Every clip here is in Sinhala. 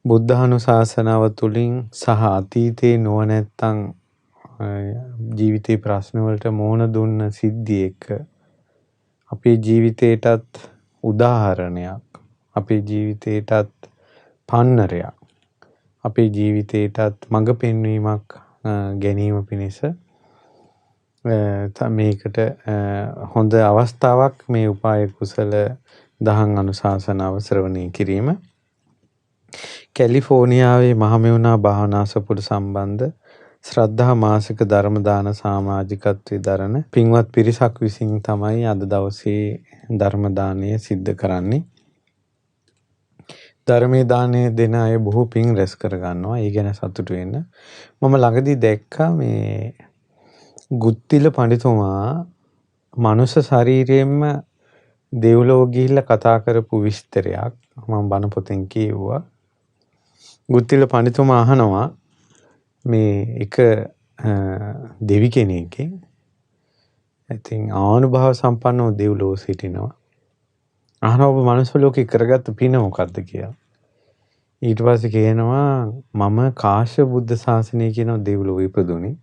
බුද්ධානුශාසනාව තුළින් සහ අතීතේ නුවණැත්තන් ජීවිතේ ප්‍රශ්න වලට මුහුණ දුන්න සිද්ධි එක්ක අපේ ජීවිතේටත් උදාහරණයක්, අපේ ජීවිතේටත් පන්නරයක්, අපේ ජීවිතේටත් මඟ පෙන්වීමක් ගැනීම පිණිස මේකට හොඳ අවස්ථාවක් මේ උපාය කුසල දහම් අනුශාසනාව ශ්‍රවණය කිරීම. කැලිෆෝනියාවේ මහමෙවුනා භාවනා සපුර සම්බන්ධ ශ්‍රද්ධා මාසික ධර්ම දාන සමාජිකත්වයේ දරන පින්වත් පිරිසක් විසින් තමයි අද දවසේ ධර්ම දානය සිද්ධ කරන්නේ. ධර්මයේ දානය දෙන අය බොහෝ පින් රැස් කර ගන්නවා. ඒ ගැන සතුටු වෙන්න. මම ළඟදී දැක්කා මේ ගුත්තිල පඬිතුමා මනුෂ්‍ය ශරීරයෙන්ම දෙව්ලොව ගිහිල්ලා කතා කරපු විස්තරයක් මම බණ පොතෙන් කියෙව්වා. ගුත්තිල පඬිතුමා අහනවා මේ එක දෙවි කෙනෙක්ගෙන්, ඉතින් ආනුභාව සම්පන්නව දෙව්ලොව සිටිනවා. අහනවා ඔබ මනුස්ස ලෝකේ කරගත්ත පින මොකද්ද කියලා. ඊට පස්සේ කියනවා මම කාශ්‍යප බුද්ධ ශාසනය කියන දෙව්ලොව ඉපදුනේ.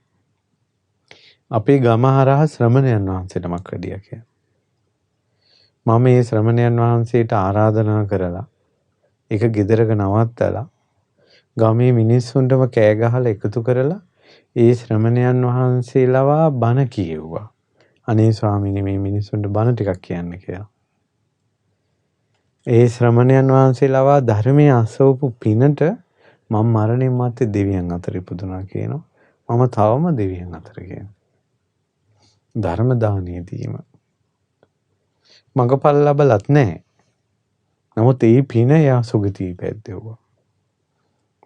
අපේ ගම හරහා ශ්‍රමණයන් වහන්සේ නමක් වැඩියා කියලා. මම මේ ශ්‍රමණයන් වහන්සේට ආරාධනා කරලා ඒක ගෙදරක නවත්තලා ගමේ මිනිස්සුන්ටම කෑ ගහලා එකතු කරලා ඒ ශ්‍රමණයන් වහන්සේලවා බණ කියෙව්වා. අනේ ස්වාමීනි මේ මිනිස්සුන්ට බණ ටිකක් කියන්න කියලා. ඒ ශ්‍රමණයන් වහන්සේලවා ධර්මයේ අසවපු පිනට මම මරණින් මත්තේ දෙවියන් අතර ඉපදුනා කියනවා. මම තවම දෙවියන් අතර කියනවා. ධර්ම දානය දීම. මඟපල් ලැබලත් නැහැ. නමුත් ඒ පින යා සුගතිය පැද්දෙව්වා.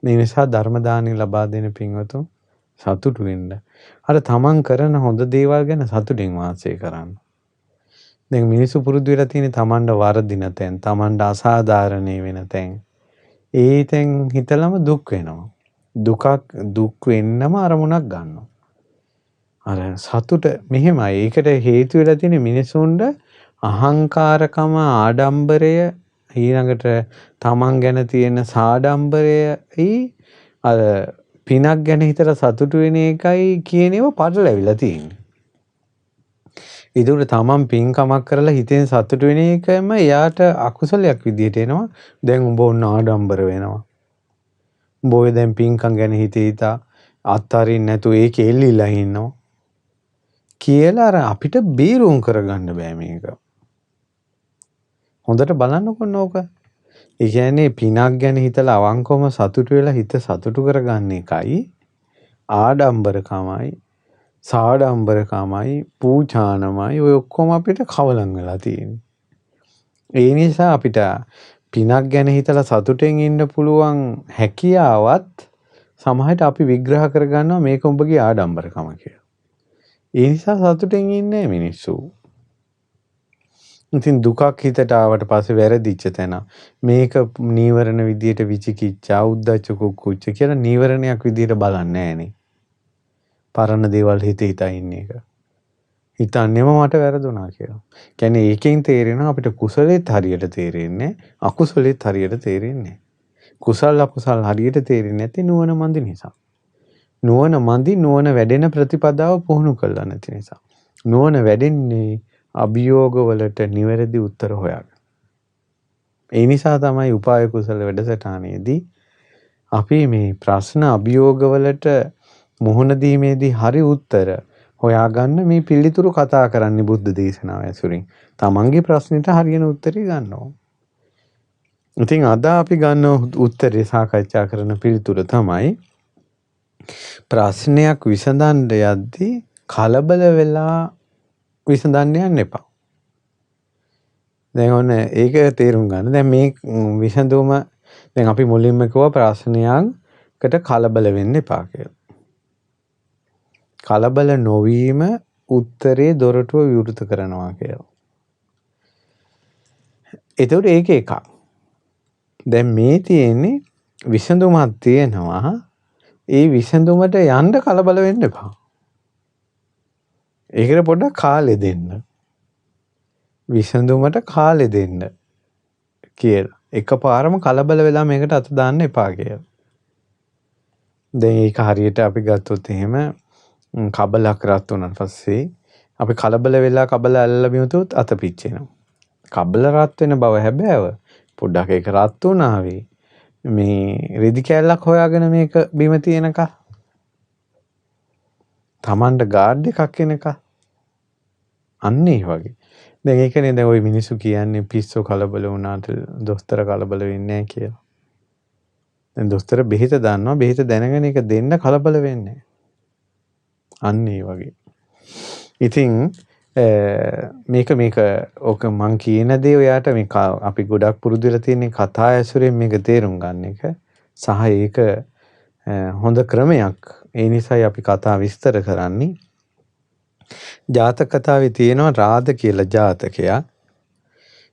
මේ නිසා ධර්ම දානය ලබා දෙන පින්වතුන් සතුටු වෙන්න. අර තමන් කරන හොඳ දේවල් ගැන සතුටින් වාසය කරන්න. දැන් මිනිස්සු පුරුදු වෙලා තියෙන තමන්ට වරදින තැන්, තමන්ට අසාධාරණේ වෙන තැන්. ඒ තැන් හිතලම දුක් වෙනවා. දුක් වෙන්නම අරමුණක් ගන්නවා. අර සතුට මෙහෙමයි. ඒකට හේතු වෙලා තියෙන මිනිසුන්ට අහංකාරකම, ආඩම්බරය, ඊළඟට තමන් ගැන තියෙන සාඩම්බරයයි අර පිනක් ගැන හිතලා සතුටු වෙන එකයි කියන ඒවා පටලැවිලා තියෙන්නේ. ඒතකොට තමන් පින්කමක් කරලා හිතෙන් සතුටු වෙන එකම එයාට අකුසලයක් විදිහට එනවා. දැන් උඹ ඔන්න ආඩම්බර වෙනවා. උඹ ඔය දැන් පින්කම් ගැන හිත හිතා අත්හරින්න නැතුව ඒකේ එල්ලිලා ඉන්නවා කියලා අර අපිට බේරුම් කරගන්න බෑ මේක. හොඳට බලන්නකො ඕක. ඒ කියන්නේ පිනක් ගැන හිතලා අවංකවම සතුටු වෙලා හිත සතුටු කරගන්න එකයි ආඩම්බරකමයි සාඩම්බරකමයි පූජානමයි ඔය ඔක්කොම අපිට කවලම් වෙලා තියෙන්නේ. ඒ නිසා අපිට පිනක් ගැන හිතලා සතුටෙන් ඉන්න පුළුවන් හැකියාවත් සමහරවිට අපි විග්‍රහ කරගන්නවා මේක උඹගේ ආඩම්බරකම කියලා. ඒ නිසා සතුටෙන් ඉන්නේ මිනිස්සු. ඉතින් දුකක් හිතට ආවට පස්සේ වැරදිච්ච තැන මේක නීවරණ විදියට විචිකිච්ඡා උද්ධච්ච කුක්කුච්ච කියලා නීවරණයක් විදියට බලන්නේ නෑනේ. පරණ දේවල් හිත හිතා ඉන්න එක. හිතන්නේම මට වැරදුනා කියලා. කියන්නේ ඒකෙන් තේරෙනවා අපිට කුසලෙත් හරියට තේරෙන්නේ අකුසලෙත් හරියට තේරෙන්නේ. කුසල් අකුසල් හරියට තේරෙන්නේ නැති නුවණ මන්දි නිසා. නුවණ මන්දි නුවණ වැඩෙන ප්‍රතිපදාව පුහුණු කරලා නැති නිසා. නුවණ වැඩෙන්නේ අභියෝග වලට නිවැරදි උත්තර හොයාගන්න. ඒ නිසා තමයි උපාය කුසල වැඩසටහනේදී අපි මේ ප්‍රශ්න අභියෝග වලට මුහුණ දීමේදී හරි උත්තර හොයාගන්න මේ පිළිතුරු කතා කරන්නේ බුද්ධ දේශනාව ඇසුරින්. තමන්ගේ ප්‍රශ්නෙට හරියන උත්තරේ ගන්නවා. ඉතින් අද අපි ගන්න උත්තරේ සාකච්ඡා කරන පිළිතුර තමයි ප්‍රශ්නයක් විසඳන්න යද්දී කලබල වෙලා විසඳන්න යන්න එපා. දැන් ඔන්න ඒක තේරුම් ගන්න. දැන් මේ විසඳුම දැන් අපි මුලින්ම කිව්වා ප්‍රශ්නයකට කලබල වෙන්න එපා කියලා. කලබල නොවීම උත්තරේ දොරටුව විවෘත කරනවා කියලා. එතකොට ඒක එකක්. දැන් මේ තියෙන්නේ විසඳුමක් තියෙනවා. ඒ විසඳුමට යන්න කලබල වෙන්න එපා. ඒකට පොඩ්ඩක් කාලෙ දෙන්න. විසඳුමට කාලෙ දෙන්න කියලා. එකපාරම කලබල වෙලා මේකට අත දාන්න එපා කියලා. දැන් ඒක හරියට අපි ගත්තොත් එහෙම කබලක් රත් වුණාට පස්සේ අපි කලබල වෙලා කබල අල්ලලා බිමුතුත් අත පිච්චෙනවා. කබල රත් වෙන බව හැබෑව. පොඩ්ඩක් ඒක රත් වුණාවේ. මේ රෙදි කෑල්ලක් හොයාගෙන මේක බිම තියෙනකල් තමන්ට ගාඩ් එකක් එනකල් අන්න ඒ වගේ. දැන් ඒකනේ දැන් ඔය මිනිස්සු කියන්නේ පිස්සෝ කලබල වුණාට දොස්තර කලබල වෙන්නේ නැහැ කියලා. දැන් දොස්තර බෙහෙත දන්නවා, බෙහෙත දැනගෙන ඒක දෙන්න කලබල වෙන්නේ නැහැ. අන්න ඒ වගේ. ඉතින් මේක මේක ඕක මං කියන දේ ඔයාට මේ අපි ගොඩක් පුරුදු වෙලා තියෙන කතා ඇසුරෙන් මේක තේරුම් ගන්න එක සහ ඒක හොඳ ක්‍රමයක්. ඒ නිසායි අපි කතා විස්තර කරන්නේ. ජාතක කතාවේ තියෙනවා රාධ කියලා ජාතකයක්.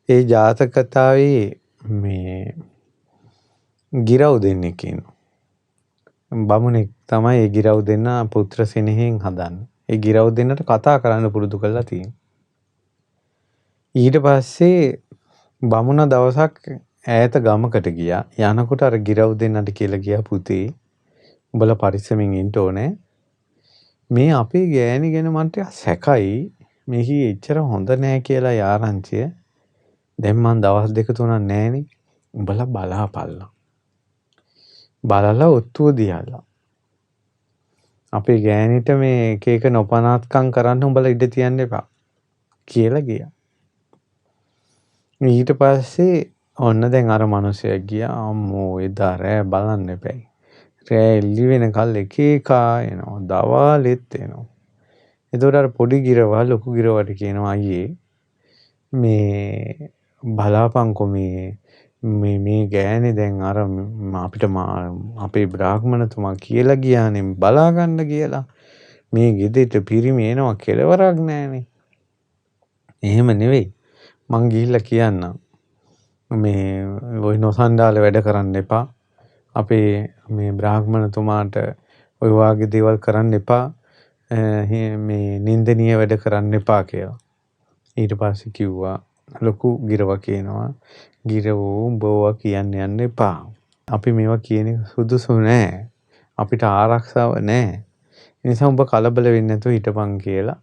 ඒ ජාතක කතාවේ මේ ගිරව් දෙන්නෙක් ඉන්නවා. බමුණෙක් තමයි ඒ ගිරව් දෙන්න පුත්‍ර සෙනෙහෙන් හදන්නේ. ඒ ගිරව් දෙන්නට කතා කරන්න පුරුදු කරලා තියෙනවා. ඊට පස්සේ බමුණ දවසක් ඈත ගමකට ගියා. යනකොට අර ගිරව් දෙන්නට කියලා ගියා, පුතේ උඹලා පරිස්සමෙන් ඉන්න ඕනේ. මේ අපේ ගෑණි ගැන මට සැකයි. මේකේ එච්චර හොඳ නෑ කියලා යාරංචිය. දැන් මං දවස් දෙක තුනක් නෑනේ. උඹලා බලාපල්ලා. බලලා ඔත්තුව දියල්ලා. අපේ ගෑණිට මේ එක එක නොපනත්කම් කරන්න උඹලා ඉඩ තියන්න එපා කියලා ගියා. ඊට පස්සේ ඔන්න දැන් අර මිනිසයා ගියා. අම්මෝ එදා රෑ බලන්න එපැයි. රෑ එල්ලි වෙනකල් එක එකා එනවා. දවාලෙත් එනවා. එතකොට අර පොඩි ගිරවා ලොකු ගිරවට කියනවා, අයියේ මේ බලාපන්කො මේ මේ මේ ගෑණි දැන් අර අපිට අපේ බ්‍රාහ්මණතුමා කියලා ගියානේ බලා ගන්න කියලා. මේ ගෙදරට පිරිමි එනවා කෙලවරක් නෑනේ. එහෙම නෙවෙයි. මං ගිහිල්ලා කියන්නම්. මේ ඔය නොසන්ඩාල වැඩ කරන්න එපා. අපේ මේ බ්‍රාහ්මණතුමාට ඔය වාගේ දේවල් කරන්න එපා. මේ නින්දනීය වැඩ කරන්න එපා කියලා. ඊට පස්සේ කිව්වා ලොකු ගිරවා කියනවා, ගිරවෝ උඹ ඔවා කියන්න යන්න එපා. අපි මේවා කියන එක සුදුසු නෑ. අපිට ආරක්ෂාව නෑ. ඒ නිසා උඹ කලබල වෙන්නේ නැතුව හිටපන් කියලා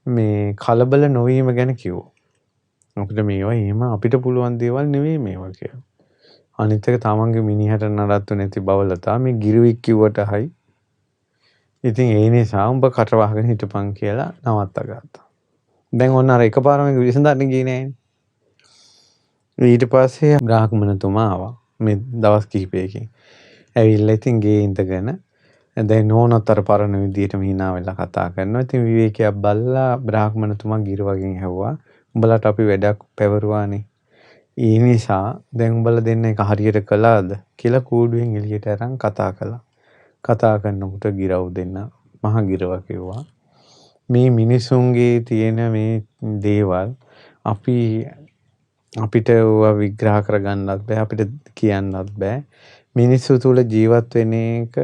මේ කලබල නොවීම ගැන කිව්වා. අපිට මේවා එහෙම අපිට පුළුවන් දේවල් නෙවෙයි මේවා කියලා. අනිත් එක තමන්ගේ මිනිහට නඩත්තු නැති බවලතා මේ ගිරුවෙක් කිව්වට හයි. ඉතින් ඒ නිසා උඹ කට වහගෙන හිටපන් කියලා නවත්තා ගත්තා. දැන් ඔන්න අර එකපාරම මේක විසඳන්න ගියේ නෑනේ. ඊට පස්සේ බ්‍රාහ්මණතුමා ආවා මේ දවස් කිහිපයකින්. ඇවිල්ලා ඉතින් ගේ ඉඳගෙන දැන් නෝනත් අර පරණ විදියටම hina වෙලා කතා කරනවා. ඉතින් විවේකයක් බලලා බ්‍රාහ්මණතුමා ගිරුවගෙන් ඇහුවා, උඹලට අපි වැඩක් පැවරුවානේ. ඒ නිසා දැන් උඹලා දෙන්න එක හරියට කළාද කියලා කූඩුවෙන් එළියට අරන් කතා කළා. කතා කරනකොට ගිරව් දෙන්න මහ ගිරවා කිව්වා, මේ මිනිසුන්ගේ තියෙන මේ දේවල් අපිට ඕවා විග්‍රහ කරගන්නත් බෑ, අපිට කියන්නත් බෑ. මිනිස්සු තුල ජීවත් වෙන එක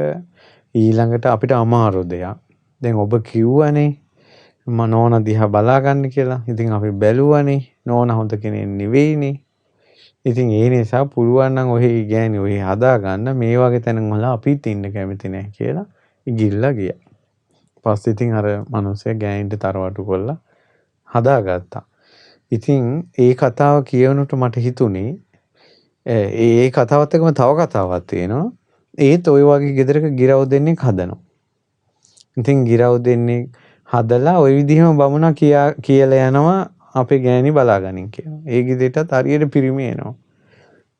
ඊළඟට අපිට අමාරු දෙයක්. දැන් ඔබ කිව්වනේ මම නෝනා දිහා බලා ගන්න කියලා. ඉතින් අපි බැලුවනේ නෝනා හොඳ කෙනෙක් නෙවෙයිනේ. ඉතින් ඒ නිසා පුළුවන් නම් ඔහේ ගෑණි ඔහේ හදා ගන්න, මේ වගේ තැන් වල අපිත් ඉන්න කැමති නෑ කියලා ගිහිල්ලා ගියා. පස්සේ ඉතින් අර මිනිස්සයා ගෑණිට තරවටු කරලා හදාගත්තා. ඉතින් ඒ කතාව කියවනකොට මට හිතුනේ ඒ කතාවත් එක්කම තව කතාවක් තියෙනවා. ඒත් ඔය වගේ ගෙදරක ගිරව් දෙන්නෙක් හදනවා. ඉතින් ගිරව් දෙන්නෙක් හදලා ඔය විදිහම බමුණා කියලා යනවා අපේ ගෑණි බලාගනින් කියලා. ඒ ගෙදරටත් හරියට පිරිමි එනවා.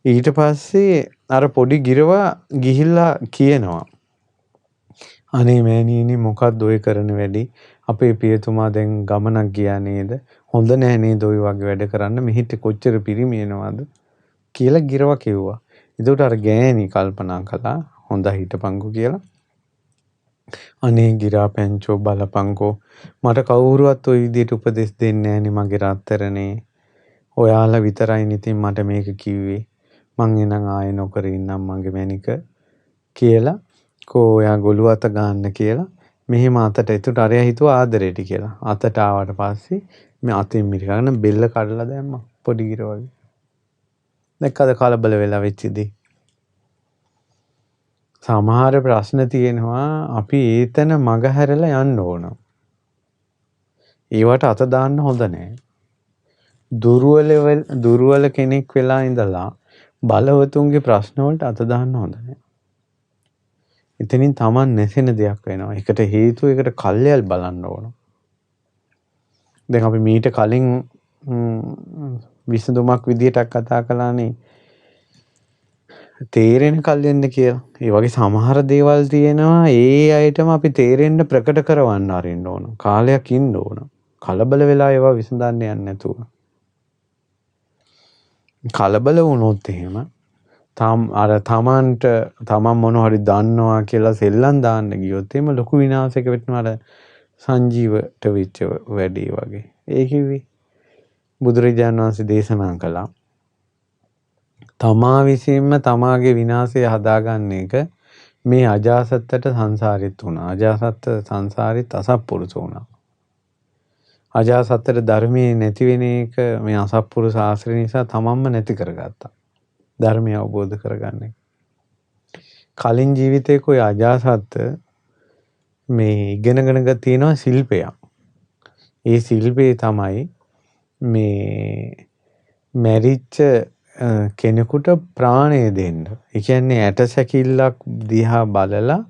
ඊට පස්සේ අර පොඩි ගිරවා ගිහිල්ලා කියනවා, අනේ මෑණියනි මොකද්ද ඔය කරන වැඩි? අපේ පියතුමා දැන් ගමනක් ගියා නේද? හොඳ නෑ නේද ඔය වගේ වැඩ කරන්න? මෙහිට කොච්චර පිරිමි එනවද කියලා ගිරවා කිව්වා. එතකොට අර ගෑණි කල්පනා කළා හොඳයි හිටපන්කෝ කියලා. අනේ ගිරා පැංචෝ බලපන්කෝ, මට කවුරුවත් ඔය විදිහට උපදෙස් දෙන්නේ නෑනේ මගේ රත්තරනේ. ඔයාලා විතරයි ඉතින් මට මේක කිව්වේ. මං එනං ආයෙ නොකර ඉන්නම් මගේ මැනික කියලා. කෝ ඔයා ගොළු අත ගන්න කියලා මෙහෙම අතට. එතකොට අරයා හිතුවා ආදරේට කියලා. අතට ආවට පස්සේ මේ අතින් මිරිකගෙන බෙල්ල කඩලා දැම්මා පොඩි ගිර වගේ. දැක්කද කලබල වෙලා වෙච්ච දේ? සමහර ප්‍රශ්න තියෙනවා අපි ඒතන මග හැරලා යන්න ඕන. ඒවට අත දාන්න හොඳ නෑ. දුර්වල කෙනෙක් වෙලා ඉඳලා බලවතුන්ගේ ප්‍රශ්න වලට අත දාන්න හොඳ නෑ. එතනින් තමන් නැසෙන දෙයක් වෙනවා. ඒකට හේතුව ඒකට කල්යල් බලන්න ඕන. දැන් අපි මීට කලින් විසඳුමක් විදියටක් කතා කළානේ තේරෙන කල් එන්න කියලා. ඒ වගේ සමහර දේවල් තියෙනවා ඒ අයටම අපි තේරෙන්න ප්‍රකට කරවන්න අරින්න ඕන. කාලයක් ඉන්න ඕන. කලබල වෙලා ඒවා විසඳන්න යන්නේ නැතුව. කලබල වුණොත් එහෙම අර තමන්ට තමන් මොන හරි දන්නවා කියලා සෙල්ලම් දාන්න ගියොත් එහෙම ලොකු විනාශයක වෙටෙනවා. අර සංජීවට වෙච්ච වැඩේ වගේ. ඒ කිව්වේ බුදුරජාණන් වහන්සේ දේශනා කළා. තමා විසින්ම තමාගේ විනාශය හදාගන්න එක මේ අජාසත්තට සංසාරිත් වුණා. අජාසත්ත සංසාරිත් අසත්පුරුෂ වුණා. අජාසත්තට ධර්මයේ නැති වෙන එක මේ අසත්පුරුෂ ආශ්‍රය නිසා තමන්ම නැති කරගත්තා. ධර්මය අවබෝධ කරගන්න එක. කලින් ජීවිතේක ඔය අජාසත්ත මේ ඉගෙනගෙන තියෙනවා ශිල්පයක්. ඒ ශිල්පේ තමයි මේ මැරිච්ච කෙනෙකුට ප්‍රාණය දෙන්න. ඒ කියන්නේ ඇට සැකිල්ලක් දිහා බලලා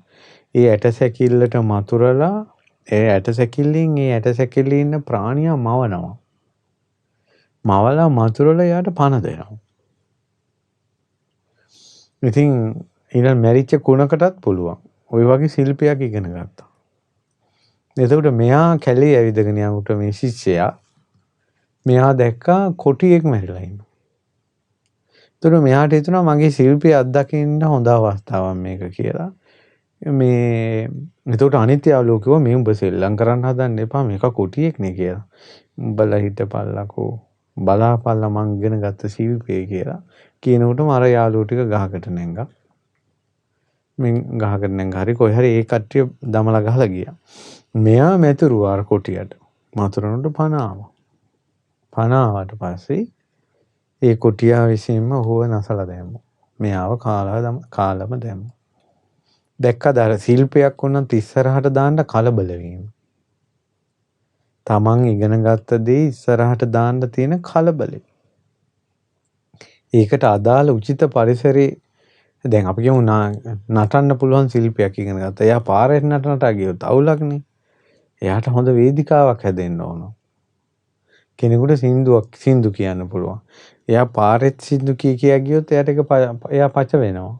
ඒ ඇට සැකිල්ලට මතුරලා ඒ ඇට සැකිල්ලෙන් ඒ ඇට සැකිල්ලේ ඉන්න ප්‍රාණියා මවනවා. මවලා මතුරලා එයාට පණ දෙනවා. ඉතින් ඊළඟ මැරිච්ච කුණකටත් පුළුවන්. ඔය වගේ ශිල්පයක් ඉගෙන ගත්තා. එතකොට මෙයා කැලේ ඇවිදගෙන යනකොට මේ ශිෂ්‍යයා මෙයා දැක්කා කොටියෙක් මැරිලා ඉන්නවා. එතකොට මෙයාට හිතුණා මගේ ශිල්පය අත්දකින්න හොඳ අවස්ථාවක් මේක කියලා. මේ එතකොට අනිත් යාළුවෝ කිව්වා මේ උඹ සෙල්ලම් කරන්න හදන්න එපා මේක කොටියෙක් නේ කියලා. උඹලා හිටපල්ලකෝ බලාපල්ලා මං ඉගෙන ගත්ත ශිල්පය කියලා. කියනකොටම අර යාළුවෝ ටික ගහකට නැංගා. මෙන් ගහකට නැංගා හරි කොයි හරි ඒ කට්ටිය දමලා ගහලා ගියා. මෙයා මැතුරුවා අර කොටියට. මතුරනකොට පණ ආවා. පණ ආවට පස්සේ ඒ කොටියා විසින්ම ඔහුව නසලා දැම්මා. මෙයාව කාලම දැම්මා. දැක්කද අර ශිල්පයක් වුණත් ඉස්සරහට දාන්න කලබල වීම. තමන් ඉගෙන ගත්ත දේ ඉස්සරහට දාන්න තියෙන කලබලේ. ඒකට අදාළ උචිත පරිසරේ දැන් අපි කියමු නටන්න පුළුවන් ශිල්පයක් ඉගෙන ගත්තා. එයා පාරේ නටනට ගියොත් අවුලක්නේ. එයාට හොඳ වේදිකාවක් හැදෙන්න ඕන. කෙනෙකුට සින්දු කියන්න පුළුවන්. එයා පාරෙත් සින්දු කිය කියා ගියොත් එයාට ඒක එයා පච වෙනවා.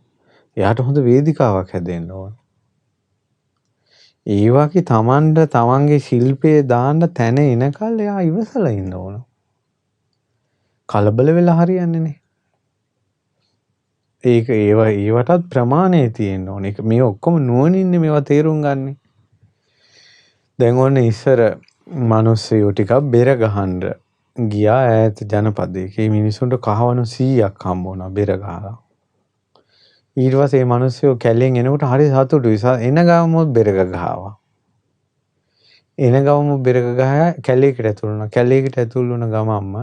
එයාට හොඳ වේදිකාවක් හැදෙන්න ඕන. ඒ වගේ තමන්ට තමන්ගේ ශිල්පය දාන්න තැන එනකල් එයා ඉවසලා ඉන්න ඕන. කලබල වෙලා හරියන්නේ නැහැ. ඒක ඒවටත් ප්‍රමාණය තියෙන්න ඕන. ඒක මේ ඔක්කොම නුවණින්නේ මේවා තේරුම් ගන්නෙ. දැන් ඔන්න ඉස්සර මිනිස්සුયો ටිකක් බෙර ගහන්න ගියා ඈත ජනපදයක. මේ මිනිස්සුන්ට කහවණු 100ක් හම්බ වුණා බෙර ගහලා. ඊට පස්සේ මේ මිනිස්සුયો කැලෙන් එනකොට හරි සතුටුයි. එන ගමම බෙර ගහවා. එන ගමම බෙර ගහ කැලේකට ඇතුල් වුණා. කැලේකට ඇතුල් වුණ ගමන්ම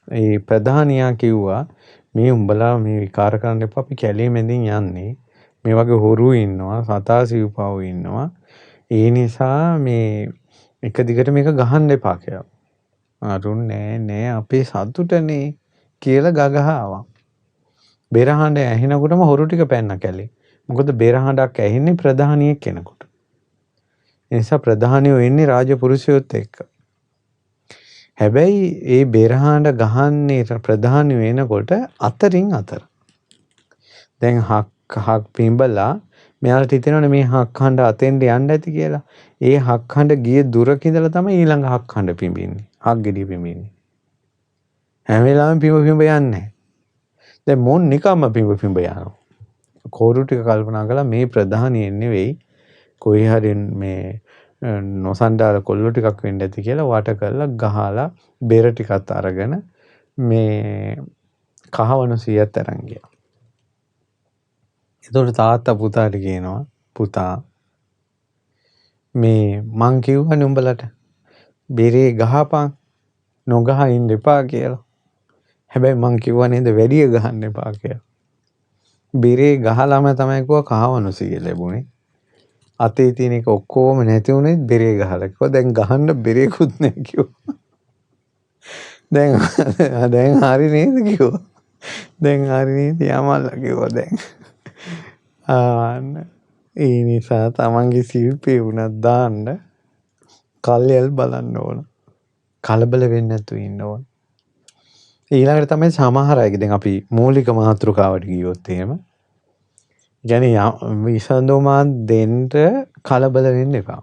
ඒ ප්‍රධානියා කිව්වා මේ උඹලා මේ විකාර කරන්න එපා, අපි කැලේ මැදින් යන්නේ. මේ වගේ හොරු ඉන්නවා, සතා සිව්පව් ඉන්නවා. ඒ නිසා මේ එක දිගට මේක ගහන්න එපා කියලා. අරුන් නෑ නෑ අපේ සතුටනේ කියලා ගගහ ආවා. බෙරහඬ ඇහෙනකොටම හොරු ටික පැන්න කැලේ. මොකද බෙරහඬක් ඇහෙන්නේ ප්‍රධානියෙක් කෙනෙකුට. ඒ නිසා ප්‍රධානියෝ එන්නේ රාජපුරුෂයොත් එක්ක. හැබැයි ඒ බෙරහඬ ගහන්නේ ප්‍රධානියෝ එනකොට අතරින් අතර. දැන් හක් හක් පිඹලා මෙයාලට හිතෙනවනේ මේ හක් හඬ අතෙන්ට යන්න ඇති කියලා. ඒ හක් හඬ ගිය දුරක ඉඳලා තමයි ඊළඟ හක් හඬ පිඹින්නේ. හක් ගෙඩිය පිඹින්නේ. හැම වෙලාවෙම පිඹ පිඹ යන්නේ නැහැ. දැන් මොන් නිකම්ම පිඹ පිඹ යනවා. කෝරු ටික කල්පනා කළා මේ ප්‍රධානියෙන් නෙවෙයි කොයි හරි මේ නොසන්ඩාල කොල්ලෝ ටිකක් වෙන්න ඇති කියලා වට කරලා ගහලා බෙර ටිකත් අරගෙන මේ කහවණු 100ක් අරන් ගියා. එතකොට තාත්තා පුතාට කියනවා, පුතා මේ මං කිව්වනේ උඹලට බෙරේ ගහපන් නොගහ ඉන්න එපා කියලා. හැබැයි මං කිව්වා නේද වැඩිය ගහන්න එපා කියලා. බෙරේ ගහලාම තමයි කිව්වා කහවණු සිය ලැබුණේ. අතේ තියෙන එක ඔක්කොම නැති වුණේ බෙරේ ගහලා. කිව්වා දැන් ගහන්න බෙරේකුත් නෑ කිව්වා. දැන් දැන් හරි නේද කිව්වා. දැන් හරි නේද යමල්ලා කිව්වා දැන්. ආන්න ඒ නිසා තමන්ගේ ශිල්පේ වුණත් දාන්න කල්යල් බලන්න ඕන. කලබල වෙන්නේ නැතුව ඉන්න ඕන. ඊළඟට තමයි සමහර අයගේ දැන් අපි මූලික මාතෘකාවට ගියොත් එහෙම කියන්නේ විසඳුමක් දෙන්න කලබල වෙන්න එපා.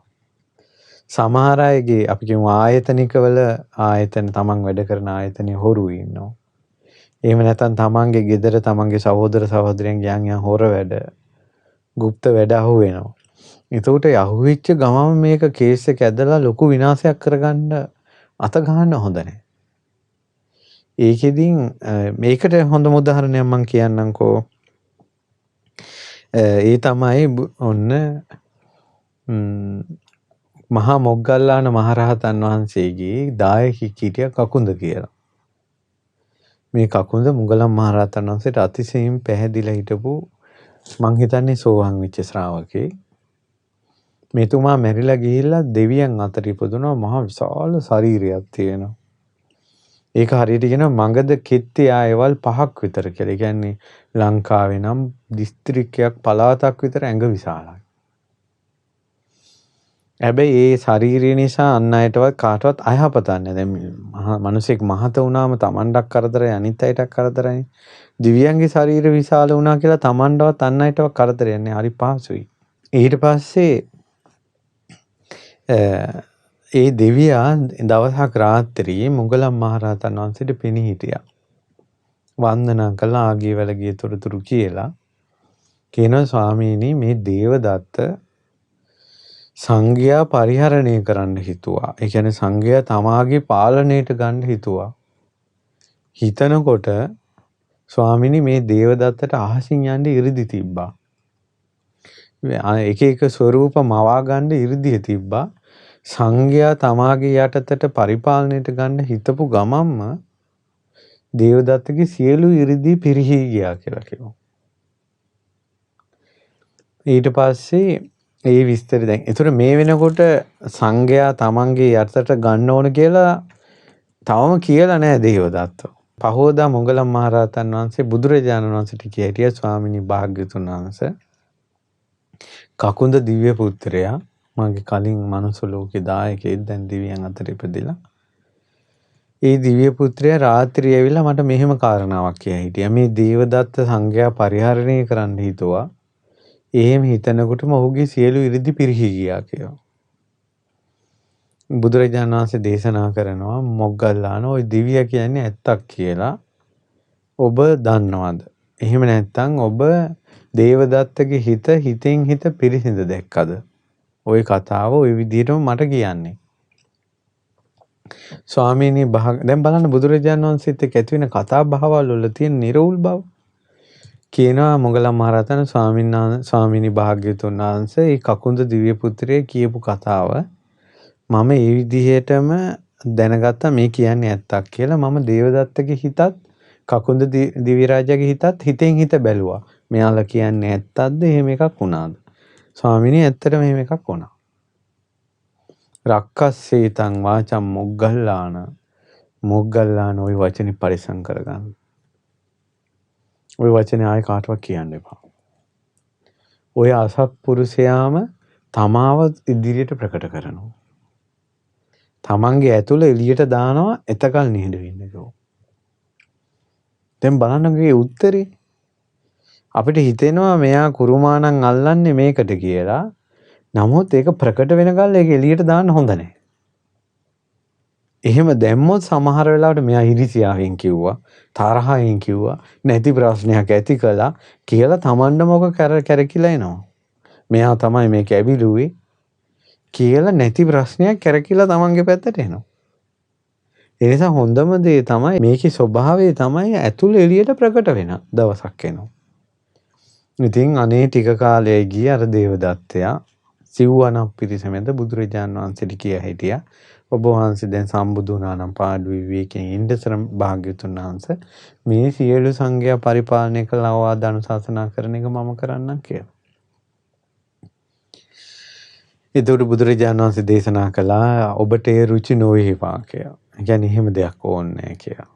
සමහර අයගේ අපි කියමු ආයතනිකවල ආයතන තමන් වැඩ කරන ආයතනයේ හොරු ඉන්නවා. එහෙම නැත්නම් තමන්ගේ ගෙදර තමන්ගේ සහෝදර සහෝදරියන්ගේ යම් යම් හොර වැඩ, ගුප්ත වැඩ අහු වෙනවා. එතකොට අහුවෙච්ච ගමන් මේක කේස් එක ඇදලා ලොකු විනාශයක් කරගන්න අත ගන්න හොඳ නැහැ. ඒකෙදින් මේකට හොඳම උදාහරණයක් මම කියන්නම්කෝ. ඒ තමයි ඔන්න මහා මොග්ගල්ලාන මහරහතන් වහන්සේගේ දායකයෙක් හිටියා කකුඳ කියලා. මේ කකුඳ මුගලන් මහරහතන් වහන්සේට අතිශයින් පැහැදිලා හිටපු මං හිතන්නේ සෝවාන් වෙච්ච ශ්‍රාවකෙක්. මෙතුමා මැරිලා ගිහිල්ලා දෙවියන් අතර ඉපදුනා. මහා විශාල ශරීරයක් තියෙනවා. ඒක හරියට කියනවා මගධ කෙත්තේ ආයවල් 5ක් විතර කියලා. ඒ කියන්නේ ලංකාවේ නම් දිස්ත්‍රික්කයක් පළාතක් විතර ඇඟ විශාලයි. හැබැයි ඒ ශරීරය නිසා අන් අයටවත් කාටවත් අයහපතක් නෑ. දැන් මිනිසෙක් මහත වුණාම තමන්ටත් කරදරයි අනිත් අයටත් කරදරයි. දිව්‍යයන්ගේ ශරීර විශාල වුණා කියලා තමන්ටවත් අන් අයටවත් කරදරයක් නෑ. හරි පහසුයි. ඊට පස්සේ ඒ දෙවියා දවසක් රාත්‍රියේ මුගලන් මහරහතන් වහන්සේට පෙනී හිටියා. වන්දනා කළා, ආගිය වැළගිය තොරතුරු කියලා. කියනවා ස්වාමීනි මේ දේවදත්ත සංඝයා පරිහරණය කරන්න හිතුවා. ඒ කියන්නේ සංඝයා තමාගේ පාලනයට ගන්න හිතුවා. හිතනකොට ස්වාමීනි මේ දේවදත්තට අහසින් යන්න ඉරිදි තිබ්බා. එක එක ස්වරූප මවා ගන්න ඉරිදිය තිබ්බා. සංඝයා තමාගේ යටතට පරිපාලනයට ගන්න හිතපු ගමන්ම දේවදත්තගේ සියලු ඉරිදි පිරිහී ගියා කියලා කිව්වා. ඊට පස්සේ ඒ විස්තරය දැන් ඒතර මේ වෙනකොට සංඝයා තමන්ගේ යටතට ගන්න ඕන කියලා තවම කියලා නෑ දේවදත්ත. පහෝදා මොගලන් මහරහතන් වහන්සේ බුදුරජාණන් වහන්සේට කිය හිටියා ස්වාමිනී භාග්‍යවතුන් වහන්සේ කකුඳ දිව්‍ය පුත්‍රයා මගේ කලින් මනුස්ස ලෝකේ දායකයෙක් දැන් දිව්‍යයන් අතර ඉපදිලා. ඒ දිව්‍ය පුත්‍රයා රාත්‍රියේ ඇවිල්ලා මට මෙහෙම කාරණාවක් කියා හිටියා. මේ දේවදත්ත සංඝයා පරිහරණය කරන්න හිතුවා. එහෙම හිතනකොටම ඔහුගේ සියලු ඉරිදි පිරිහි ගියා කියලා. බුදුරජාණන් වහන්සේ දේශනා කරනවා මොග්ගල්ලාන ඔය දිව්‍ය කියන්නේ ඇත්තක් කියලා ඔබ දන්නවද? එහෙම නැත්නම් ඔබ දේවදත්තගේ හිත හිතෙන් හිත පිරිසිඳ දැක්කද? ওই කතාව ওই විදිහටම මට කියන්නේ. ස්වාමීනි දැන් බලන්න බුදුරජාණන් වහන්සේත් එක්ක ඇති වෙන කතා බහවල් වල තියෙන නිර්වුල් බව. කියනවා මොගලන් මහරහතන් ස්වාමීනි භාග්‍යවතුන් වහන්සේ මේ කකුඳ දිව්‍ය පුත්‍රය කියපු කතාව මම ඒ විදිහටම දැනගත්තා මේ කියන්නේ ඇත්තක් කියලා. මම දේවදත්තගේ හිතත් කකුඳ දිව්‍ය රාජයාගේ හිතත් හිතෙන් හිත බැලුවා. මෙයාලා කියන්නේ ඇත්තක්ද එහෙම එකක් වුණාද? ස්වාමීනි ඇත්තටම එහෙම එකක් වුණා. රක්කස්සේතං වාචං මොග්ගල්ලාන මොග්ගල්ලාන ওই වචනේ පරිසම් කරගන්න. ওই වචනේ ආයෙ කාටවත් කියන්න එපා. ඔය අසත්පුරුෂයාම තමාව ඉදිරියට ප්‍රකට කරනවා. තමන්ගේ ඇතුළ එළියට දානවා එතකල් නිහඬ වෙන්න කිව්වා. දැන් බලන්නකෝ උත්තරේ. අපිට හිතෙනවා මෙයා කුරුමානම් අල්ලන්නේ මේකට කියලා. නමුත් ඒක ප්‍රකට වෙනකල් ඒක එළියට දාන්න හොඳ නැහැ. එහෙම දැම්මොත් සමහර වෙලාවට මෙයා ඉරිසියාවෙන් කිව්වා, තරහින් කිව්වා, නැති ප්‍රශ්නයක් ඇති කළා කියලා තමන්ටම ඔක කැරකිලා එනවා. මෙයා තමයි මේක ඇවිලුවේ කියලා නැති ප්‍රශ්නයක් කැරකිලා තමන්ගේ පැත්තට එනවා. ඒ නිසා හොඳම දේ තමයි මේකේ ස්වභාවය තමයි ඇතුළ එළියට ප්‍රකට වෙන දවසක් එනවා. ඉතින් අනේ ටික කාලයක් ගිය අර දේවදත්තයා සිව්වනක් පිරිස මැද බුදුරජාන් වහන්සේට කියා හිටියා, ඔබ වහන්සේ දැන් සම්බුදු වුණා නම් පාඩු විවේකයෙන් ඉන්නසර භාග්‍යවතුන් වහන්සේ මේ සියලු සංඝයා පරිපාලනය කළ අවවාද අනුශාසනා කරන එක මම කරන්නම් කියලා. එතකොට බුදුරජාණන් වහන්සේ දේශනා කළා ඔබට ඒ රුචි නොවේවා කියලා. ඒ කියන්නේ එහෙම දෙයක් ඕනේ නැහැ කියලා.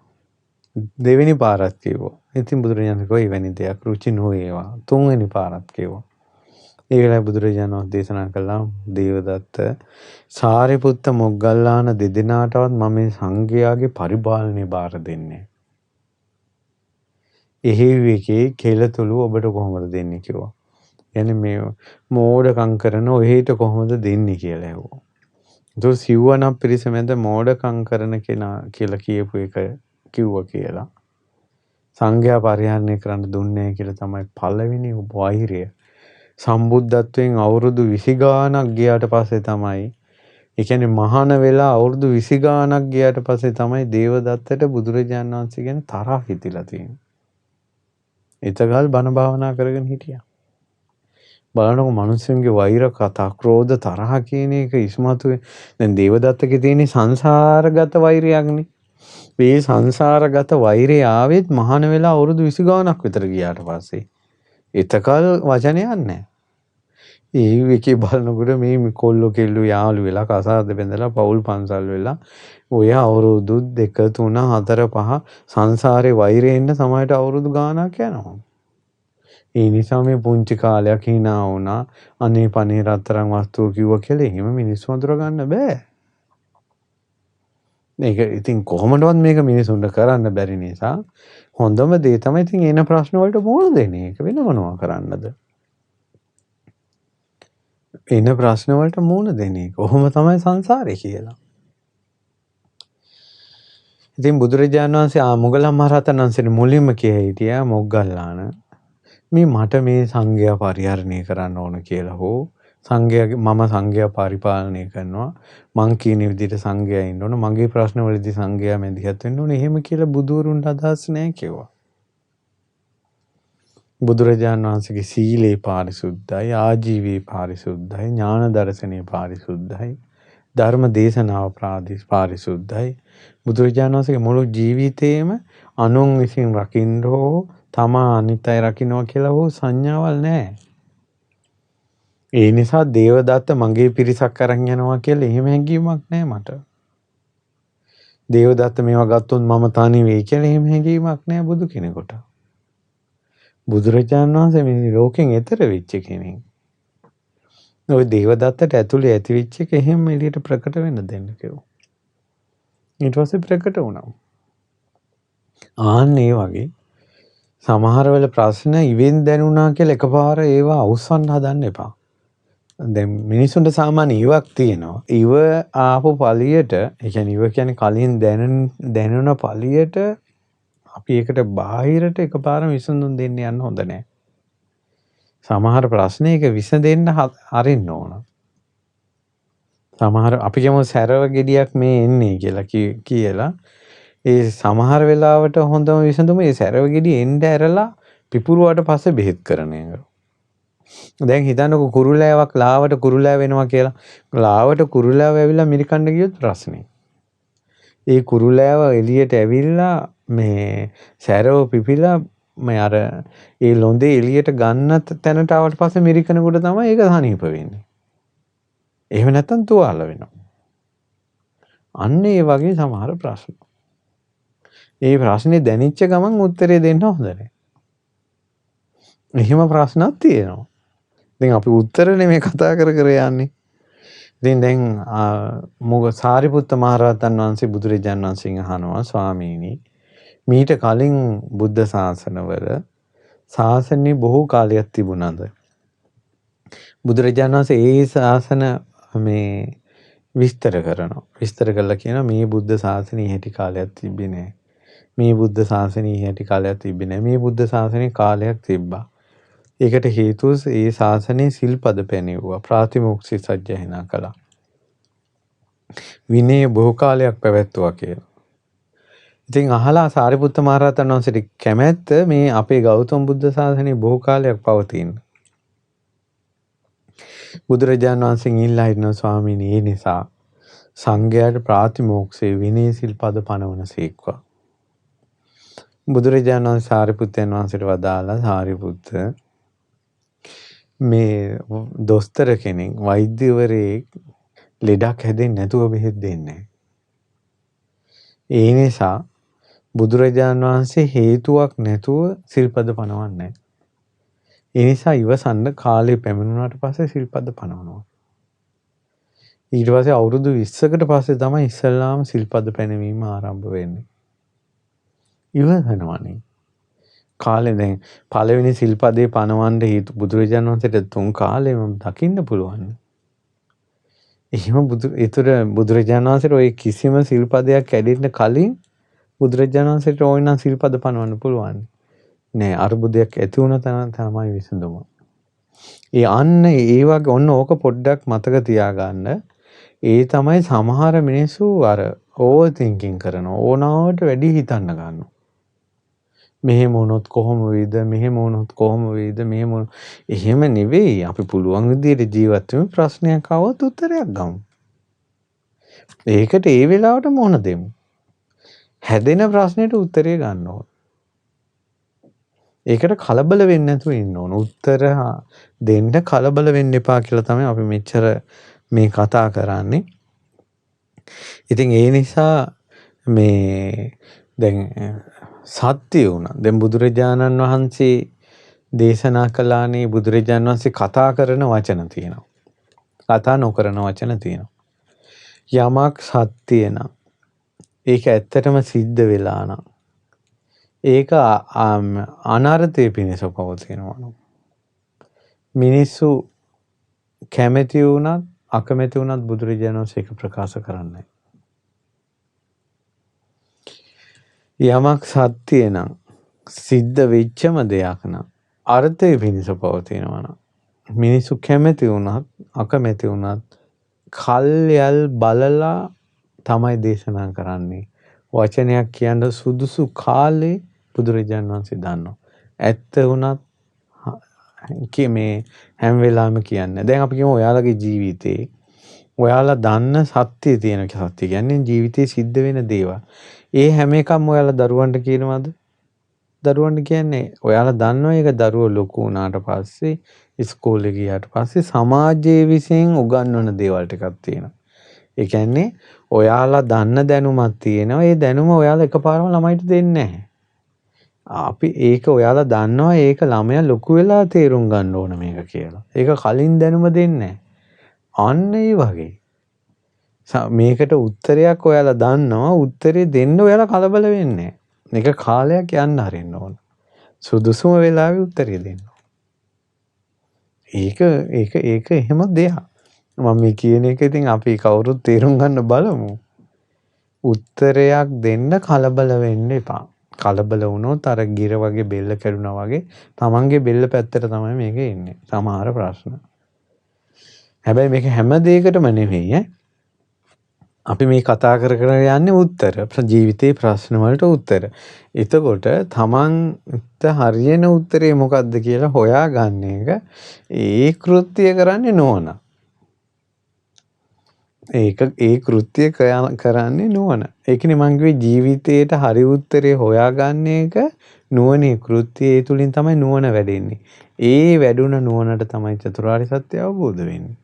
දෙවෙනි පාරත් කිව්වා. ඉතින් බුදුරජාණන් කිව්වා එවැනි දෙයක් රුචි නොවේවා. තුන්වෙනි පාරත් කිව්වා. ඒ වෙලාවේ බුදුරජාණන් වහන්සේ දේශනා කළා දේවදත්ත සාරිපුත්ත මොග්ගල්ලාන දෙදෙනාටවත් මම මේ සංඝයාගේ පරිපාලනය බාර දෙන්නේ. එහෙව් එකේ කෙලතුළු ඔබට කොහොමද දෙන්නේ කිව්වා. يعني මේ මෝඩකම් කරන ඔහෙට කොහොමද දෙන්නේ කියලා ඇහුවා. ඒතකොට සිව්වනක් පිරිස මැද මෝඩකම් කරන කෙනා කියලා කියපු එක කිව්වා කියලා. සංඝයා පරිහරණය කරන්න දුන්නේ කියලා තමයි පළවෙනි වෛරය. සම්බුද්ධත්වයෙන් අවුරුදු 20 ගාණක් ගියාට පස්සේ තමයි, ඒ කියන්නේ මහාන වෙලා අවුරුදු 20 ගාණක් ගියාට පස්සේ තමයි දේවදත්තට බුදුරජාණන් වහන්සේ ගැන තරහ හිතිලා තියෙන්නේ. එතකල් බණ භාවනා කරගෙන හිටියා. බලනකො මිනිස්සුන්ගේ වෛර කතා, ක්‍රෝධ, තරහ කියන එක ඉස්මතු. දැන් දේවදත්තගේ තියෙන සංසාරගත වෛරයක්නේ. මේ සංසාරගත වෛරය ආවෙත් මහාන වෙලා අවුරුදු 20 ගාණක් විතර ගියාට පස්සේ. එතකල් වචනයක් නැහැ. ඒ එකේ බලනකොට මේ කොල්ලෝ කෙල්ලෝ යාළු වෙලා කසාද බැඳලා පවුල් පන්සල් වෙලා ඔය අවුරුදු 2 3 4 5 සංසාරේ වෛරය එන්න සමහරට අවුරුදු ගාණක් යනවා. ඒ නිසා මේ පුංචි කාලයක් hina වුණා, අනේ පනේ රත්තරන් වස්තුව කිව්වා කියලා එහෙම මිනිස්සු අඳුර ගන්න බෑ. මේක ඉතින් කොහොමදවත් මේක මිනිසුන්ට කරන්න බැරි නිසා හොඳම දේ තමයි ඉතින් එන ප්‍රශ්න වලට මුහුණ දෙන එක. වෙන මොනවා කරන්නද? එන ප්‍රශ්න වලට මුහුණ දෙන එක. ඔහොම තමයි සංසාරේ කියලා. ඉතින් බුදුරජාණන් වහන්සේ මුගලන් මහරහතන් වහන්සේට මුලින්ම කිය හිටියා මොග්ගල්ලාන මේ මට මේ සංඝයා පරිහරණය කරන්න ඕන කියලා හෝ සංඝයාගේ මම සංඝයා පරිපාලනය කරනවා මං කියන විදිහට සංඝයා ඉන්න ඕන මගේ ප්‍රශ්න වලදී සංඝයා මැදිහත් වෙන්න ඕන එහෙම කියලා බුදුවරුන්ට අදහස් නෑ කිව්වා. බුදුරජාණන් වහන්සේගේ සීලේ පාරිශුද්ධයි, ආජීවයේ පාරිශුද්ධයි, ඥාන දර්ශනයේ පාරිශුද්ධයි, ධර්ම දේශනාව පාරිශුද්ධයි. බුදුරජාණන් වහන්සේගේ මුළු ජීවිතේම අනුන් විසින් රකින්න හෝ තමා අනිත් අය රකින්නවා කියලා හෝ සංඥාවල් නෑ. ඒ නිසා දේවදත්ත මගේ පිරිසක් අරන් යනවා කියලා එහෙම හැඟීමක් නෑ මට. දේවදත්ත මේවා ගත්තොත් මම තනි වෙයි කියලා එහෙම හැඟීමක් නෑ බුදු කෙනෙකුට. බුදුරජාණන් වහන්සේ මේ ලෝකෙන් එතර වෙච්ච කෙනෙක්. ඔය දේවදත්තට ඇතුලේ ඇති වෙච්ච එක එහෙම එළියට ප්‍රකට වෙන්න දෙන්න කිව්වා. ඊට පස්සේ ප්‍රකට වුණා. ආන්න ඒ වගේ සමහර වෙල ප්‍රශ්න ඉවෙන් දැනුණා කියලා එකපාර ඒවා අවුස්සන්න හදන්න එපා. දැන් මිනිසුන්ට සාමාන්‍ය ඉවක් තියෙනවා. ඉව ආපු පළියට, ඒ කියන්නේ ඉව කියන්නේ කලින් දැනුණ පළියට අපි ඒකට බාහිරට එකපාරම විසඳුම් දෙන්න යන්න හොඳ නෑ. සමහර ප්‍රශ්න ඒක විසඳෙන්න අරින්න ඕන. සමහර අපි කියමු සැරව ගෙඩියක් මේ එන්නේ කියලා කියලා ඒ සමහර වෙලාවට හොඳම විසඳුම ඒ සැරව ගෙඩිය එන්න ඇරලා පිපුරුවාට පස්සේ බෙහෙත් කරන එක. දැන් හිතන්නකෝ කුරුලෑවක් ලාවට කුරුලෑ වෙනවා කියලා. ලාවට කුරුලෑව ඇවිල්ලා මිරිකන්න ගියොත් ප්‍රශ්නේ. ඒ කුරුලෑව එළියට ඇවිල්ලා මේ සැරව පිපිලා මේ අර ඒ ලොඳේ එළියට ගන්න තැනට ආවට පස්සේ මිරිකනකොට තමයි ඒක සනීප වෙන්නේ. එහෙම නැත්තම් තුවාල වෙනවා. අන්න ඒ වගේ සමහර ප්‍රශ්න. ඒ ප්‍රශ්නේ දැනිච්ච ගමන් උත්තරේ දෙන්න හොඳ නෑ. එහෙම ප්‍රශ්නක් තියෙනවා. ඉතින් අපි උත්තර නෙමෙයි කතා කර කර යන්නේ. ඉතින් දැන් මොක සාරිපුත්ත මහරහතන් වහන්සේ බුදුරජාණන් වහන්සේගෙන් අහනවා, ස්වාමීනි මීට කලින් බුද්ධ ශාසනවල ශාසනය බොහෝ කාලයක් තිබුණාද? බුදුරජාණන් වහන්සේ ඒ ශාසන මේ විස්තර කරනවා. විස්තර කරලා කියනවා මේ බුද්ධ ශාසනය හැටි කාලයක් තිබ්බේ නෑ. මේ බුද්ධ ශාසනය හැටි කාලයක් තිබ්බේ නෑ. මේ බුද්ධ ශාසනය කාලයක් තිබ්බා. ඒකට හේතුව ඒ ශාසනයේ සිල්පද පැනෙව්වා. ප්‍රාතිමෝක්ෂය සජ්ජායනා කළා. විනය බොහෝ කාලයක් පැවැත්වුවා කියලා. ඉතින් අහලා සාරිපුත්ත මහරහතන් වහන්සේට කැමැත්ත මේ අපේ ගෞතම බුද්ධ ශාසනය බොහෝ කාලයක් පවතින. බුදුරජාණන් වහන්සේගෙන් ඉල්ලා හිටිනවා ස්වාමීනි ඒ නිසා සංඝයාට ප්‍රාතිමෝක්ෂයේ විනය සිල්පද පනවන සේක්වා. බුදුරජාණන් වහන්සේ සාරිපුත්තයන් වහන්සේට වදාළා, සාරිපුත්ත මේ දොස්තර කෙනෙක් වෛද්‍යවරයෙක් ලෙඩක් හැදෙන්නේ නැතුව බෙහෙත් දෙන්නේ නැහැ. ඒ නිසා බුදුරජාණන් වහන්සේ හේතුවක් නැතුව සිල්පද පනවන්නේ නැහැ. ඒ නිසා ඉවසන්න කාලේ පැමිණුණාට පස්සේ සිල්පද පනවනවා. ඊට පස්සේ අවුරුදු 20කට පස්සේ තමයි ඉස්සල්ලාම සිල්පද පැනවීම ආරම්භ වෙන්නේ. ඉවසනවනේ. කාලේ දැන් පළවෙනි සිල්පදේ පනවන්න හේතු බුදුරජාණන් වහන්සේට තුන් කාලෙම දකින්න පුළුවන්. එහෙම ඒතර බුදුරජාණන් වහන්සේට ඔය කිසිම සිල්පදයක් කැඩෙන්න කලින් බුදුරජාණන් වහන්සේට ඕන නම් සිල්පද පනවන්න පුළුවන්. නෑ, අර්බුදයක් ඇති වුණ තැන තමයි විසඳුම. ඒ අන්න ඒ වගේ ඔන්න ඕක පොඩ්ඩක් මතක තියාගන්න. ඒ තමයි සමහර මිනිස්සු අර ඕවර් තින්කින් කරනවා. ඕනාවට වැඩි හිතන්න ගන්නවා. මෙහෙම වුණොත් කොහොම වෙයිද? මෙහෙම වුණොත් කොහොම වෙයිද? මෙහෙම එහෙම නෙවෙයි. අපි පුළුවන් විදිහට ජීවත් වෙමු. ප්‍රශ්නයක් ආවොත් උත්තරයක් ගමු. ඒකට ඒ වෙලාවට මුහුණ දෙමු. හැදෙන ප්‍රශ්නෙට උත්තරේ ගන්න ඕන. ඒකට කලබල වෙන්නේ නැතුව ඉන්න ඕන. උත්තර දෙන්න කලබල වෙන්න එපා කියලා තමයි අපි මෙච්චර මේ කතා කරන්නේ. ඉතින් ඒ නිසා මේ දැන් සත්‍ය වුණා. දැන් බුදුරජාණන් වහන්සේ දේශනා කළානේ, බුදුරජාණන් වහන්සේ කතා කරන වචන තියෙනවා. කතා නොකරන වචන තියෙනවා. යමක් සත්‍ය නම් ඒක ඇත්තටම සිද්ධ වෙලා නම් ඒක අනර්ථය පිණිස පවතිනවා නම් මිනිස්සු කැමැති වුණත් අකමැති වුණත් බුදුරජාණන් වහන්සේ ඒක ප්‍රකාශ කරන්නේ. යමක් සත්‍ය නම් සිද්ධ වෙච්චම දෙයක් නම් අර්ථය පිණිස පවතිනවා නම් මිනිස්සු කැමැති වුණත් අකමැති වුණත් කල්යල් බලලා තමයි දේශනා කරන්නේ. වචනයක් කියන්න සුදුසු කාලේ බුදුරජාණන් වහන්සේ දන්නවා. ඇත්ත වුණත් මේ හැම වෙලාවෙම කියන්නේ. දැන් අපි කියමු ඔයාලගේ ජීවිතේ ඔයාලා දන්න සත්‍ය තියෙන සත්‍ය කියන්නේ ජීවිතේ සිද්ධ වෙන දේවල්. ඒ හැම එකක්ම ඔයාලා දරුවන්ට කියනවද? දරුවන්ට කියන්නේ ඔයාලා දන්නවා ඒක දරුවෝ ලොකු වුණාට පස්සේ ඉස්කෝලේ ගියාට පස්සේ සමාජයේ විසින් උගන්වන දේවල් ටිකක් තියෙනවා. ඒ කියන්නේ ඔයාලා දන්න දැනුමක් තියෙනවා. ඒ දැනුම ඔයාලා එකපාරම ළමයිට දෙන්නේ නැහැ. අපි ඒක ඔයාලා දන්නවා ඒක ළමයා ලොකු වෙලා තේරුම් ගන්න ඕන මේක කියලා. ඒක කලින් දැනුම දෙන්නේ නැහැ. අන්න ඒ වගේ. මේකට උත්තරයක් ඔයාලා දන්නවා. උත්තරේ දෙන්න ඔයාලා කලබල වෙන්නේ නැහැ. මේක කාලයක් යන්න හරින්න ඕන. සුදුසුම වෙලාවේ උත්තරේ දෙන්න. ඒක ඒක ඒක එහෙම දෙයක්. මම මේ කියන එක ඉතින් අපි කවුරුත් තේරුම් ගන්න බලමු. උත්තරයක් දෙන්න කලබල වෙන්න එපා. කලබල වුණොත් අර ගිර වගේ බෙල්ල කැඩුනා වගේ තමන්ගේ බෙල්ල පැත්තට තමයි මේක එන්නේ. සමහර ප්‍රශ්න. හැබැයි මේක හැම දෙයකටම නෙවෙයි ඈ. අපි මේ කතා කර කර යන්නේ උත්තර. ජීවිතේ ප්‍රශ්න වලට උත්තර. එතකොට තමන්ට හරියන උත්තරේ මොකද්ද කියලා හොයාගන්න එක ඒ කෘත්‍ය කරන්නේ නුවණ. ඒ කෘත්‍ය කරන්නේ නුවණ. ඒකනේ මං කිව්වේ ජීවිතේට හරි උත්තරේ හොයාගන්න එක නුවණේ කෘත්‍ය. ඒ තුලින් තමයි නුවණ වැඩෙන්නේ. ඒ වැඩුණ නුවණට තමයි චතුරාර්ය සත්‍ය අවබෝධ වෙන්නේ.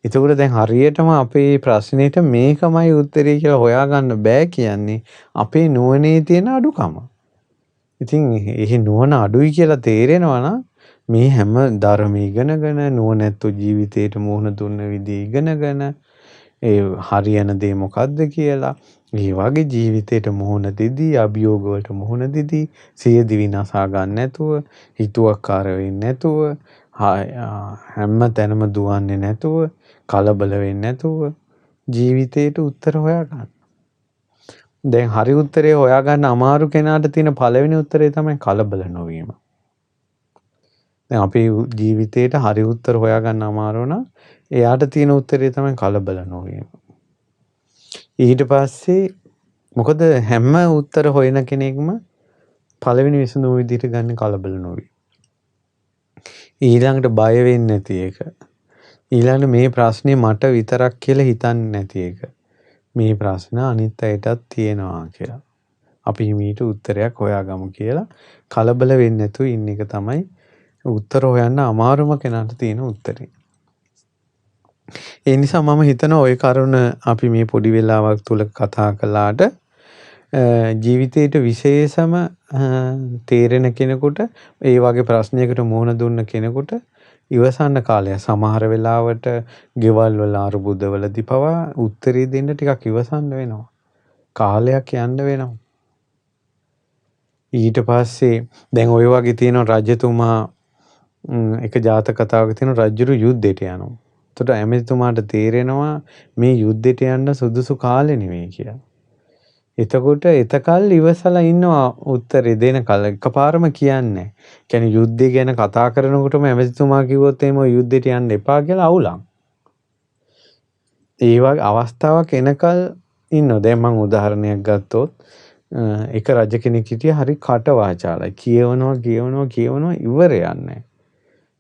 එතකොට දැන් හරියටම අපේ ප්‍රශ්නෙට මේකමයි උත්තරේ කියලා හොයාගන්න බෑ කියන්නේ අපේ නුවණේ තියෙන අඩුකම. ඉතින් එහි නුවණ අඩුයි කියලා තේරෙනවා නම් මේ හැම ධර්ම ඉගෙනගෙන නුවණැත්තෝ ජීවිතේට මුහුණ දුන්න විදිහ ඉගෙනගෙන ඒ හරියන දේ මොකද්ද කියලා ඒ වගේ ජීවිතේට මුහුණ දෙදී අභියෝග වලට මුහුණ දෙදී සියදිවි විනාසා ගන්න නැතුව හිතුවක්කාර වෙන්නේ නැතුව හැම තැනම දුවන්නේ නැතුව කලබල වෙන්නේ නැතුව ජීවිතේට උත්තර හොයාගන්න. දැන් හරි උත්තරේ හොයාගන්න අමාරු කෙනාට තියෙන පළවෙනි උත්තරේ තමයි කලබල නොවීම. දැන් අපේ ජීවිතේට හරි උත්තර හොයාගන්න අමාරු නම් එයාට තියෙන උත්තරේ තමයි කලබල නොවීම. ඊට පස්සේ මොකද හැම උත්තර හොයන කෙනෙක්ම පළවෙනි විසඳුම විදිහට ගන්න කලබල නොවීම. ඊළඟට බය වෙන්නේ නැති එක. ඊළඟට මේ ප්‍රශ්නේ මට විතරක් කියලා හිතන්නේ නැති එක. මේ ප්‍රශ්න අනිත් අයටත් තියෙනවා කියලා. අපි මීට උත්තරයක් හොයාගමු කියලා කලබල වෙන්නේ නැතුව ඉන්න එක තමයි උත්තර හොයන්න අමාරුම කෙනාට තියෙන උත්තරේ. ඒ නිසා මම හිතනවා ඔය කරුණ අපි මේ පොඩි වෙලාවක් තුල කතා කළාට ජීවිතේට විශේෂම තේරෙන කෙනෙකුට, ඒ වගේ ප්‍රශ්නයකට මුහුණ දුන්න කෙනෙකුට ඉවසන්න කාලය සමහර වෙලාවට ගෙවල් වල අරුබුදවලදී පවා උත්තරේ දෙන්න ටිකක් ඉවසන්න වෙනවා. කාලයක් යන්න වෙනවා. ඊට පස්සේ දැන් ඔය වගේ තියෙන රජතුමා එක ජාතක කතාවක තියෙන රජුරු යුද්ධයට යනවා. එතකොට ඇමතිතුමාට තේරෙනවා මේ යුද්ධයට යන්න සුදුසු කාලෙ නෙවෙයි කියලා. එතකොට එතකල් ඉවසලා ඉන්නවා උත්තරේ දෙන කල එකපාරම කියන්නේ නැහැ. කියන්නේ යුද්ධය ගැන කතා කරනකොටම ඇමතිතුමා කිව්වොත් එහෙම යුද්ධයට යන්න එපා කියලා අවුලක්. ඒ වගේ අවස්ථාවක් එනකල් ඉන්නවා. දැන් මං උදාහරණයක් ගත්තොත් එක රජ කෙනෙක් හිටියා හරි කට වාචාලයි. කියවනවා කියවනවා කියවනවා ඉවරයක් නැහැ.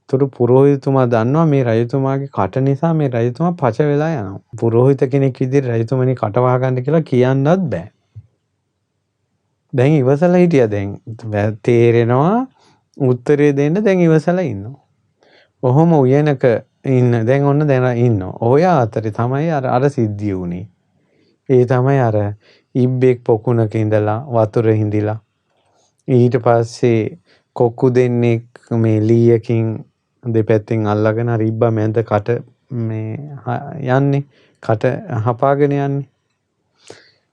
එතකොට පුරෝහිතතුමා දන්නවා මේ රජතුමාගේ කට නිසා මේ රජතුමා පච වෙලා යනවා. පුරෝහිත කෙනෙක් විදිහට රජතුමනි කට වහගන්න කියලා කියන්නත් බෑ. දැන් ඉවසලා හිටියා. දැන් තේරෙනවා උත්තරේ දෙන්න දැන් ඉවසලා ඉන්නවා. ඔහොම උයනක ඉන්න දැන් ඔන්න දැන ඉන්නවා. ඔය අතරේ තමයි අර අර සිද්ධිය වුනේ. ඒ තමයි අර ඉබ්බෙක් පොකුණක ඉඳලා වතුර හිඳිලා ඊට පස්සේ කොක්කු දෙන්නෙක් මේ ලීයකින් දෙපැත්තෙන් අල්ලගෙන අර ඉබ්බා මැද කට මේ යන්නේ කට හපාගෙන යන්නේ.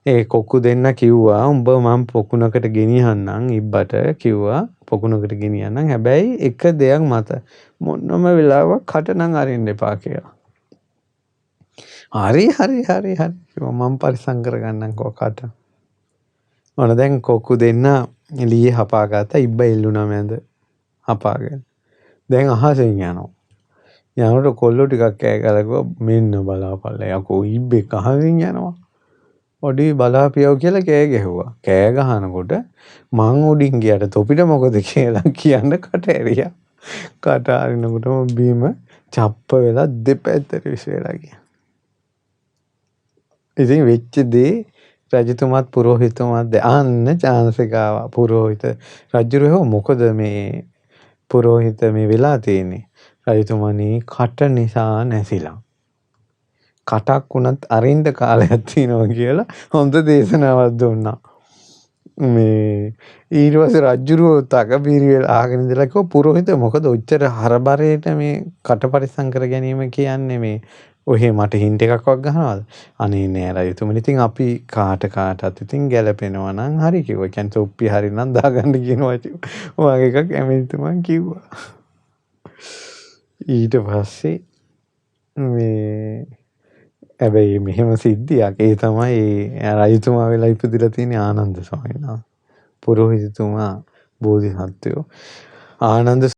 ඒ කොක්කු දෙන්න කිව්වා උඹ මං පොකුණකට ගෙනියන්නම්, ඉබ්බට කිව්වා පොකුණකට ගෙනියන්නම්, හැබැයි එක දෙයක් මත මොනම වෙලාවක කට නම් අරින්න එපා කියලා. හරි හරි හරි හරි කිව්වා, මං පරිස්සම් කරගන්නම්කෝ කට. ඔන්න දැන් කොක්කු දෙන්න ලීයේ හපාගත්තා, ඉබ්බා එල්ලුණා මැද හපාගෙන. දැන් අහසෙන් යනවා. යනකොට කොල්ලෝ ටිකක් කෑ ගහලා කිව්වා මෙන්න බලාපල්ලා යකෝ ඉබ්බෙක් අහසෙන් යනවා. ඔඩි බලාපියව කියලා කෑ ගැහුවා. කෑ ගහනකොට මං උඩින් ගියාට තොපිට මොකද කියලා කියන්න කට ඇරියා. කට අරිනකොටම බීම චප්ප වෙලා දෙපැත්තට විශ් වෙලා ගියා. ඉතින් වෙච්ච දේ රජතුමාත් පුරෝහිතතුමාත් අන්න චාන්ස් එක ආවා. පුරෝහිත රජුරු ඇහුවා මොකද මේ පුරෝහිත මේ වෙලා තියෙන්නේ? රජතුමනි කට නිසා නැසිලා. කටක් වුණත් අරින්න කාලයක් තියෙනවා කියලා හොඳ දේශනාවක් දුන්නා. මේ ඊට පස්සේ රජුරුව තකපිරි වෙලා අහගෙන ඉඳලා කිව්වා පුරෝහිත මොකද ඔච්චර හරබරේට මේ කට පරිස්සම් කර ගැනීම කියන්නේ, මේ ඔහේ මට හින්ට් එකක්වත් ගහනවද? අනේ නෑ රජතුමනි, ඉතින් අපි කාට කාටත් ඉතින් ගැලපෙනවා නම් හරි කිව්වා. ඒ කියන්නේ තොප්පි හරි නම් දාගන්න කියනවා කිව්වා. ඔය වගේ එකක් ඇමතිතුමන් කිව්වා. ඊට පස්සේ මේ හැබැයි මෙහෙම සිද්ධියක්, ඒ තමයි රජතුමා වෙලා ඉපදිලා තියෙන ආනන්ද ස්වාමීන් වහන්සේ. පුරෝහිතතුමා බෝධිසත්වයෝ. ආනන්ද